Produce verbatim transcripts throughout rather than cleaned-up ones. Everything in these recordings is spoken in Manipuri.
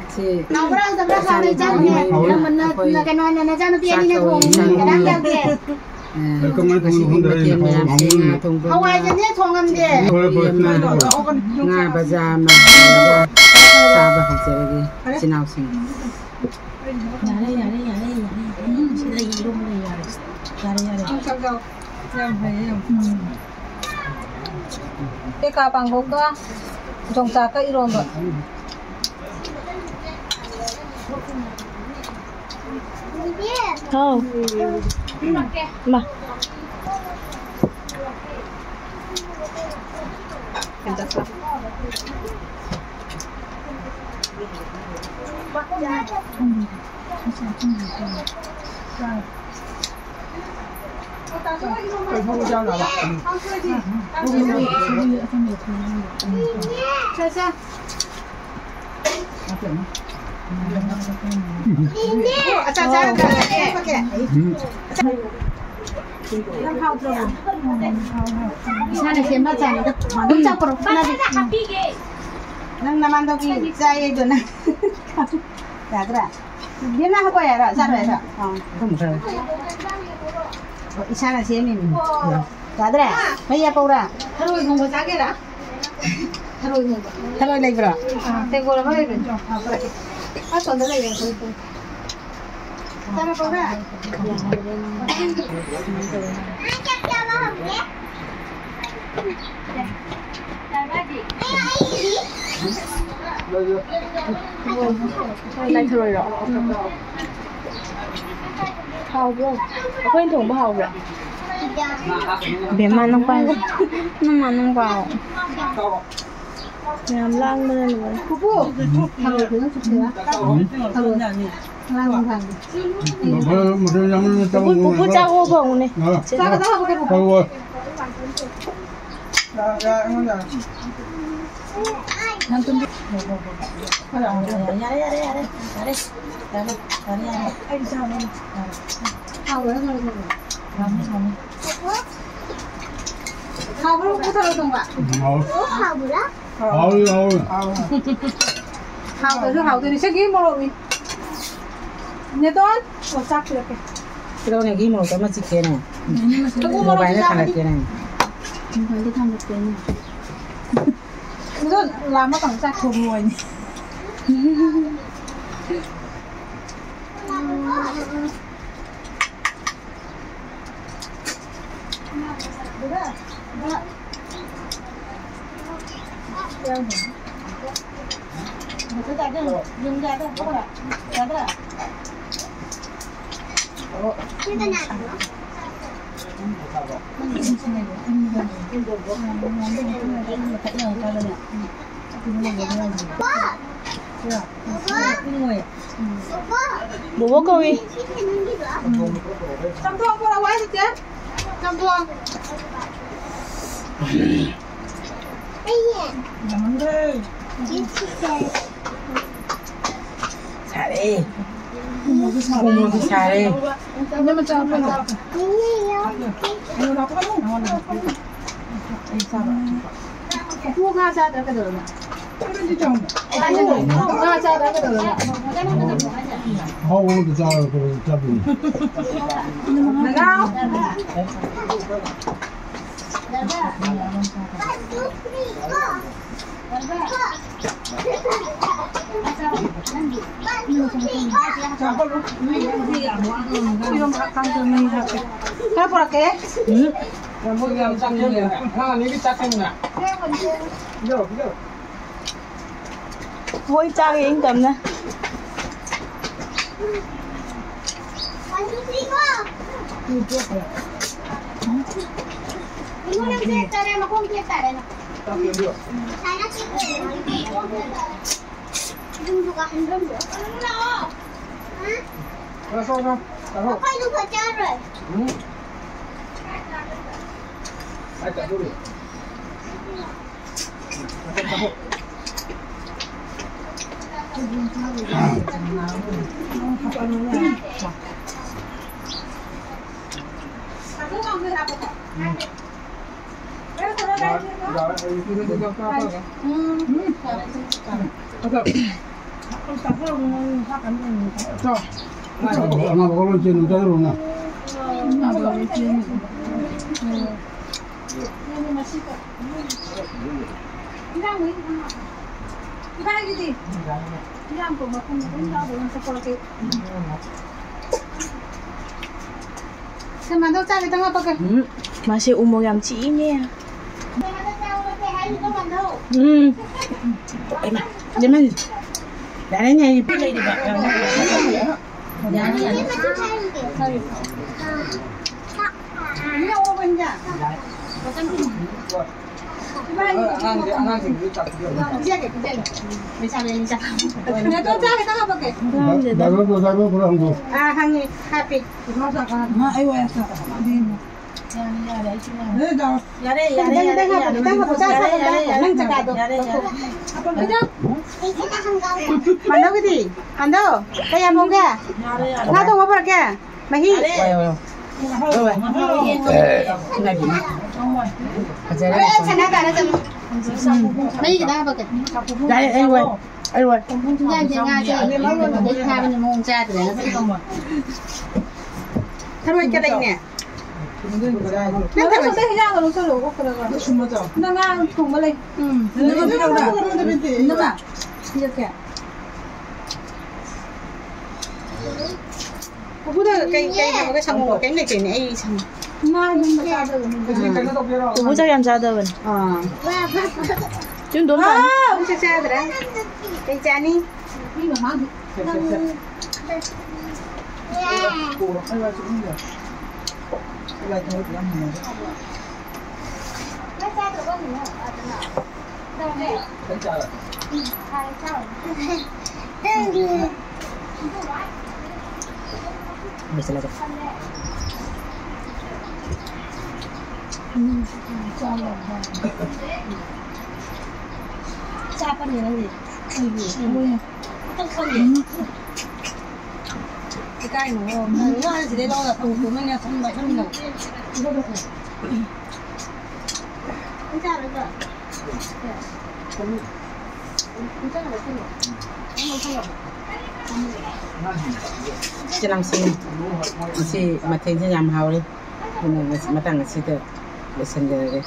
ꯁꯤ ꯅꯆꯥꯅꯨꯄꯤ, ꯑꯩꯈꯣꯏ ꯀꯩꯅꯣꯅ, ꯅꯆꯥꯅꯨꯄꯤ ꯑꯅꯤꯅ ꯆꯥꯛ ꯊꯣꯡꯉꯤ, ꯊꯣꯡꯉꯤ, ꯆꯥꯛ ꯀꯅꯥꯝ ꯌꯥꯎꯗꯦ꯫ ꯑ, ꯀꯃꯥꯏ ꯊꯣꯡꯉꯤꯅꯣ ꯉꯁꯤꯒꯤ ꯈꯪꯗ꯭ꯔꯦ, ꯑꯩꯅ ꯃꯊꯦꯜ ꯍꯋꯥꯏ ꯃꯌꯥꯝꯁꯦ ꯍꯋꯥꯏ ꯉꯥ ꯊꯣꯡꯕ꯫ ꯍꯋꯥꯏꯁꯦ ꯊꯣꯡꯉꯝꯗꯦ꯫ ꯎꯇꯤ ꯑꯃ, ꯉꯥ ꯕꯖꯥ ꯑꯃ ꯇꯧꯔꯒ ꯆꯥꯕ ꯍꯧꯖꯔꯒꯦ, ꯏꯆꯤꯟ ꯏꯅꯥꯎꯁꯤꯡ꯫ ꯌꯥꯔꯦ, ꯌꯥꯔꯦ, ꯌꯥꯔꯦ, ꯌꯥꯔꯦ, ꯌꯥꯔꯦ꯫ ꯁꯤ ꯂꯩ, ꯏꯔꯣꯝꯕ ꯂꯩ, ꯌꯥꯔꯦ꯫ ꯌꯥꯔꯦ, ꯌꯥꯔꯦ꯫ ꯌꯥꯝ ꯐꯩꯌꯦ, ꯌꯥꯝ꯫ ꯎꯝ꯫ ꯄꯦꯀꯥ ꯄꯥꯡꯈꯣꯛꯀ ꯌꯣꯡꯆꯥꯛꯀ ꯏꯔꯣꯝꯕ꯫ ꯍꯥꯎ꯫ ꯃꯥ꯫ ꯏꯁꯥꯅ ꯁꯦꯝꯕ ꯑꯆꯥꯔꯅꯤꯗ꯫ ꯑꯗꯨꯝ ꯆꯥꯎ ꯄꯨꯔꯛꯑꯣ꯫ ꯅꯪ ꯅꯃꯥꯟꯗꯧꯒꯤ ꯆꯥꯏꯌꯦꯗꯣ ꯅꯪ꯫ ꯌꯥꯗ꯭ꯔꯥ? ꯕꯦꯝꯃ ꯍꯥꯞꯄꯣ ꯍꯥꯏꯔꯣ? ꯆꯥꯔꯣꯏ ꯍꯥꯏꯔꯣ? ꯑꯥ꯫ ꯑꯣ, ꯏꯁꯥꯅ ꯁꯦꯝꯃꯤꯅꯤ꯫ ꯌꯥꯗ꯭ꯔꯦ? ꯃꯩ ꯍꯥꯞꯄꯧꯔꯥ? ꯊꯔꯣꯏ ꯊꯣꯡꯕ ꯆꯥꯒꯦꯔꯥ? ꯊꯔꯣꯏ ꯊꯣꯡꯕ꯫ ꯊꯔꯣꯏ ꯂꯩꯕ꯭ꯔꯣ? ꯑꯥ, ꯇꯦꯡꯀꯣꯠ ꯑꯃ ꯂꯩꯕꯅꯤ꯫ ꯑꯥ, ꯄꯨꯔꯛꯀꯦ꯫ ꯑꯁꯣꯝꯗ ꯂꯩꯔꯦ, ꯊꯔꯣꯏ ꯊꯣꯡꯕ꯫ ꯆꯥꯔꯕꯣ, ꯚꯥꯏ? ꯂꯥꯏꯊꯔꯣꯏꯔꯣ? ꯍꯥꯎꯕ꯭ꯔꯣ? ꯑꯩꯈꯣꯏꯅ ꯊꯣꯡꯕ ꯍꯥꯎꯕ꯭ꯔꯥ? ꯕꯦꯝꯃ, ꯅꯪ ꯄꯥꯏꯌꯨ꯫ ꯅꯪ ꯃꯥ, ꯅꯪ ꯄꯥꯎ꯫ ꯌꯥꯝ ꯂꯥꯡꯕꯅ ꯂꯣꯏꯔꯦ꯫ ꯄꯨꯄꯨ, ꯊꯔꯣꯏꯗꯨꯅ ꯆꯨꯞꯁꯤꯔꯥ? ꯊꯔꯣꯏ꯫ ꯉꯔꯥꯡ ꯅꯨꯡꯗꯥꯡꯒꯤ꯫ ꯃꯈꯜ ꯃꯈꯜ ꯌꯥꯝꯃꯟꯅ ꯄꯨꯄꯨ, ꯆꯪꯉꯨ ꯄꯨꯄꯨ, ꯆꯥꯛ ꯑꯣꯛꯑꯕ ꯍꯪꯉꯨꯅꯦ꯫ ꯑ꯫ ꯆꯥꯒꯗꯕ ꯍꯪꯉꯨꯅꯦ, ꯄꯨꯄꯨ꯫ ꯍꯣꯏ, ꯍꯣꯏ꯫ ꯌꯥ, ꯌꯥ, ꯑꯩꯉꯣꯟꯗ꯫ ꯅꯪ ꯇꯨꯝꯕꯤ-, ꯌꯥꯔꯦ, ꯌꯥꯔꯦ, ꯌꯥꯔꯦ, ꯌꯥꯔꯦ, ꯌꯥꯔꯦ, ꯌꯥꯔꯦ, ꯌꯥꯔꯦ, ꯌꯥꯔꯦ꯫ ꯑꯩ ꯆꯥꯕꯅꯤ꯫ ꯌꯥꯔꯦ꯫ ꯍꯥꯎꯕ꯭ꯔꯥ, ꯍꯥꯎꯕ꯭ꯔꯥ? ꯌꯥꯝꯃꯤ, ꯌꯥꯝꯃꯤ꯫ ꯍꯥꯎꯕ꯭ꯔꯣ, ꯄꯨꯊꯔꯣ, ꯊꯣꯡꯕ? ꯍꯥꯎ-, ꯍꯥꯎꯕ꯭ꯔꯥ? ꯍꯥꯎꯋꯤ, ꯍꯥꯎꯋꯤ꯫ ꯍꯥꯎꯗ꯭ꯔꯁꯨ ꯍꯥꯎꯗꯣꯏꯅꯤ꯫ ꯁꯤꯒꯤ ꯃꯣꯔꯣꯛꯅꯤ꯫ ꯅꯦꯇꯣꯟ, ꯑꯣ, ꯆꯥꯛ ꯄꯤꯔꯛꯀꯦ꯫ ꯄꯤꯔꯛꯑꯣꯅꯦ, ꯘꯤ ꯃꯣꯔꯣꯛꯇꯣ ꯑꯃ ꯆꯤꯛꯀꯦꯅꯦ꯫ ꯊꯣꯡꯕ ꯃꯣꯕꯥꯏꯜꯗ ꯃꯣꯔꯣꯛꯁꯨ ꯌꯥꯎꯕꯅꯤ꯫ ꯊꯥꯡꯒꯠꯀꯦꯅꯦ꯫ ꯃꯣꯕꯥꯏꯜꯗ ꯊꯥꯡꯒꯠꯀꯦꯅꯦ꯫ ꯑꯗꯣ ꯂꯥꯝꯃ ꯀꯥꯟꯗ ꯆꯥꯛ ꯊꯣꯡꯉꯨ ꯍꯥꯏꯅꯤ꯫ ꯕꯣꯕꯣꯛ ꯀꯧꯏ꯫ ꯆꯝꯊꯣꯡ ꯄꯨꯔꯛꯑꯣ ꯍꯥꯏꯗꯨꯗꯤ꯫ ꯆꯝꯊꯣꯡ꯫ ꯁꯥꯔꯦ꯫ ꯎꯃꯣꯔꯣꯛꯁꯨ ꯁꯥꯔꯦ꯫ ꯏꯅꯝꯃ ꯆꯥꯕ꯭ꯔꯣ? ꯄꯨ ꯉꯥ ꯆꯥꯗ꯭ꯔꯥ ꯀꯩꯗꯧꯔꯒꯦ? ꯉꯥ ꯆꯥꯗ꯭ꯔꯥ ꯀꯩꯗꯧꯔꯒꯦ? ꯑꯍꯥꯎꯕ ꯑꯃꯗ ꯆꯥꯔꯒ ꯆꯠꯄꯅꯤ꯫ ꯅꯅꯥꯎ꯫ ꯈꯔ ꯄꯨꯔꯛꯀꯦ꯫ ꯎꯝ꯫ ꯌꯥꯝ ꯆꯥꯅꯤꯡꯉꯦ꯫ ꯑꯉꯥꯡ ꯑꯅꯤꯒꯤ ꯆꯥꯛ ꯊꯣꯡꯉꯦ꯫ ꯄꯤꯖꯧ, ꯄꯤꯖꯧ꯫ ꯍꯣꯏ, ꯆꯥꯒꯦ ꯏꯪ ꯇꯞꯅ꯫ ꯏꯕꯨꯡꯉꯣ, ꯅꯪ ꯇꯦꯛ ꯇꯥꯔꯦ, ꯃꯈꯣꯡ ꯇꯦꯛ ꯇꯥꯔꯦ ꯅꯪ꯫ ꯁꯨꯃꯥꯏꯅ ꯇꯦꯛ ꯇꯥꯔꯦ꯫ ꯌꯨꯝꯗꯨꯒ ꯍꯟꯖꯟꯕ꯭ꯔꯣ? ꯑꯩꯈꯣꯏꯗꯨ ꯈꯛ ꯆꯥꯔꯣꯏ꯫ ꯎꯝ꯫ ꯑꯩ ꯆꯥꯗꯣꯔꯤ꯫ ꯑꯉꯥꯡ ꯃꯈꯜ ꯂꯣꯏ ꯆꯦꯟ ꯑꯗꯨꯝ ꯆꯠꯈ꯭ꯔꯣꯅ꯫ ꯏꯕꯥꯒꯤꯗꯤ ꯏꯌꯥꯝꯕ ꯃꯈꯨꯝ ꯑꯗꯨꯝ ꯌꯥꯎꯕ ꯑꯗꯨꯝ ꯆꯠꯊꯣꯔꯛꯀꯦ꯫ ꯁꯦ, ꯃꯥꯗꯣ ꯆꯥꯒꯦ ꯇꯪ ꯍꯥꯞꯄꯛꯀꯦ꯫ ꯎꯝ, ꯃꯥꯁꯦ ꯎꯃꯣꯔꯣꯛ ꯌꯥꯝ ꯆꯤꯛꯏꯅꯦ꯫ ꯎꯝ꯫ ꯍꯩꯃꯥ, ꯂꯦꯃꯟ꯫ ꯌꯥꯔꯦꯅꯦ, ꯑꯩ ꯄꯤꯛ ꯂꯩꯔꯤꯕ꯫ ꯌꯥꯔꯦ, ꯌꯥꯔꯦ꯫ ꯄꯤꯖꯒꯦ, ꯄꯤꯖꯒꯦ꯫ ꯂꯩꯁꯥꯕꯤ ꯑꯅꯤ ꯆꯥ-, ꯅꯠꯇꯣ ꯆꯥꯒꯦ ꯇꯪ ꯍꯥꯞꯄꯛꯀꯦ꯫ ꯗꯥꯏꯕꯔ, ꯗꯥꯏꯕꯔ ꯈꯔ ꯍꯪꯗꯣꯛ꯫ ꯑꯥ, ꯍꯪꯉꯤ, ꯍꯥꯞꯄꯤ꯫ ꯃꯥ ꯑꯩ ꯋꯥꯏ ꯑꯁ-, ꯌꯥꯔꯦ, ꯌꯥꯔꯦ, ꯌꯥꯔꯦ, ꯌꯥꯔꯦ, ꯈꯤꯇꯪ, ꯌꯥꯔꯦ, ꯈꯤꯇꯪ ꯌꯥꯔꯦ, ꯍꯥꯞꯄꯣ, ꯆꯥ, ꯆꯥ, ꯌꯥꯔꯦ, ꯅꯪ ꯌꯥꯔꯦ, ꯆꯥ, ꯆꯥꯗꯣ꯫ ꯌꯥꯔꯦ, ꯌꯥꯔꯦ, ꯌꯥꯔꯦ꯫ ꯄꯥꯟꯗꯧꯒꯤꯗꯤ? ꯄꯥꯟꯗꯧ, ꯀꯌꯥꯝ ꯍꯧꯒꯦ? ꯌꯥꯔꯦ, ꯌꯥꯔꯦ꯫ ꯉꯥ ꯊꯣꯡꯕ ꯄꯨꯔꯛꯀꯦ? ꯃꯍꯤ? ꯌꯥꯔꯦ꯫ ꯍꯣꯏ, ꯍꯣꯏ, ꯍꯣꯏ꯫ ꯐꯖꯔꯦ꯫ ꯑꯩ ꯁꯅꯥ ꯀꯥꯔ ꯆꯠꯂꯨ꯫ ꯃꯍꯤ ꯈꯤꯇꯪ ꯍꯥꯞꯄꯛꯀꯦ꯫ ꯌꯥꯔꯦ, ꯑꯩ ꯋꯥꯏ, ꯑꯩ ꯋꯥꯏ꯫ ꯏꯟꯖꯥꯡꯁꯦ ꯉꯥꯁꯦ ꯌꯦꯟ ꯊꯥꯕꯅ ꯃꯑꯣꯡ ꯆꯥꯗ꯭ꯔꯦ ꯉꯁꯤ꯫ ꯊꯔꯣꯏ ꯀꯌꯥ ꯂꯩꯅꯦ? ꯅꯪ ꯊꯔꯣꯏ ꯁꯣꯝꯗ ꯍꯤꯟꯖꯥꯡꯗꯣ ꯂꯧꯁꯜꯂꯣ, ꯑꯣꯛꯀꯗꯕ꯫ ꯅꯪ ꯉꯥ ꯊꯣꯡꯕ ꯂꯩ꯫ ꯎꯝ꯫ ꯅꯪ ꯄꯤꯔꯛꯎꯔꯥ? ꯅꯪ ꯄꯤꯔꯛꯀꯦ꯫ ꯄꯨꯄꯨꯗ ꯀꯩ, ꯀꯩ ꯍꯥꯞꯄꯒ ꯁꯪꯉꯣ? ꯀꯩꯝ ꯂꯩꯇꯦꯅꯦ, ꯑꯩ ꯁꯪꯉꯣ꯫ ꯉꯥ ꯑꯗꯨꯝ ꯆꯥꯗꯕꯅꯤ꯫ ꯄꯨꯄꯨ ꯆꯥꯛ ꯌꯥꯝ ꯆꯥꯗꯕꯅꯤ꯫ ꯑꯥ꯫ ꯆꯨꯝ ꯑꯗꯨꯝ ꯄꯥꯝꯃꯤ꯫ ꯑꯥ, ꯑꯃꯨꯛ ꯆꯥꯛ ꯆꯥꯗ꯭ꯔꯦ꯫ ꯀꯩ ꯆꯥꯅꯤ? ꯃꯤ ꯃꯃꯥꯡꯗ ꯅꯪ ꯂꯣꯏꯁꯤꯜꯂꯒꯦ꯫ ꯆꯥꯄꯅꯤ ꯅꯪꯗꯤ꯫ ꯑꯩꯒꯤ꯫ ꯏꯀꯥꯏꯅꯣ꯫ ꯉꯥꯁꯤꯗꯩ ꯂꯧꯔ ꯊꯝꯃꯣ꯫ ꯃꯅꯦ ꯁꯝꯕ ꯁꯝꯗꯣ꯫ ꯆꯅꯝꯁꯤꯡ꯫ ꯉꯁꯤ ꯃꯊꯦꯜꯁꯦ ꯌꯥꯝ ꯍꯥꯎꯔꯦ꯫ ꯑꯗꯨꯅ ꯉꯁꯤ-, ꯃꯇꯥꯡ ꯑꯁꯤꯗ ꯂꯣꯏꯁꯤꯟꯖꯔꯒꯦ꯫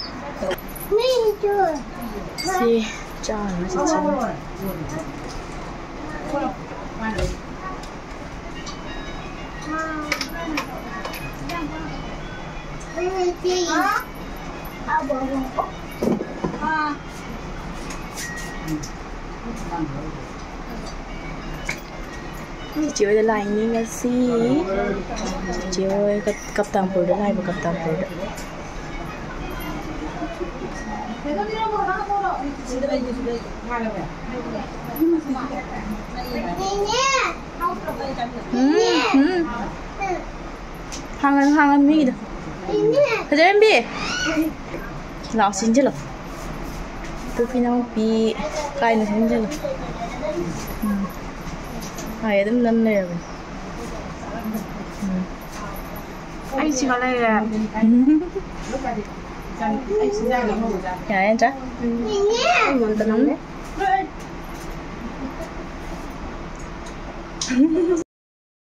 ꯁꯤ ꯆꯥꯅꯕ ꯆꯠꯁꯤ꯫ ꯑꯩꯈꯣꯏ ꯆꯦ ꯍꯣꯏꯗ ꯂꯥꯛꯏꯅꯤ ꯉꯁꯤ꯫ ꯆꯦ ꯍꯣꯏ ꯀꯞ-, ꯀꯞꯇꯥꯡꯄꯨꯔꯗ ꯂꯥꯛꯏꯕ, ꯀꯞꯇꯥꯡꯄꯨꯔꯗ꯫ ꯎꯝ, ꯎꯝ꯫ ꯍꯥꯡꯉꯅꯨ, ꯍꯥꯡꯉꯅꯨ ꯃꯤꯒꯤꯗꯣ꯫ ꯐꯖꯔꯝꯕꯤ꯫ ꯂꯥꯛꯑꯣ, ꯆꯦꯟꯁꯤꯜꯂꯣ꯫ ꯄꯨꯄꯤ ꯅꯥꯎꯄꯤ ꯀꯥꯏꯅ ꯆꯦꯟꯁꯤꯜꯂꯣ꯫ ꯎꯝ꯫ ꯍꯥꯏ, ꯑꯗꯨꯝ ꯅꯝ ꯂꯩꯔꯕꯅꯤ꯫ ꯎꯝ꯫ ꯑꯩ ꯁꯤꯒ ꯂꯩꯔꯦ꯫ ꯌꯥꯔꯦ ꯅꯠꯇ꯭ꯔꯥ? ꯎꯝ꯫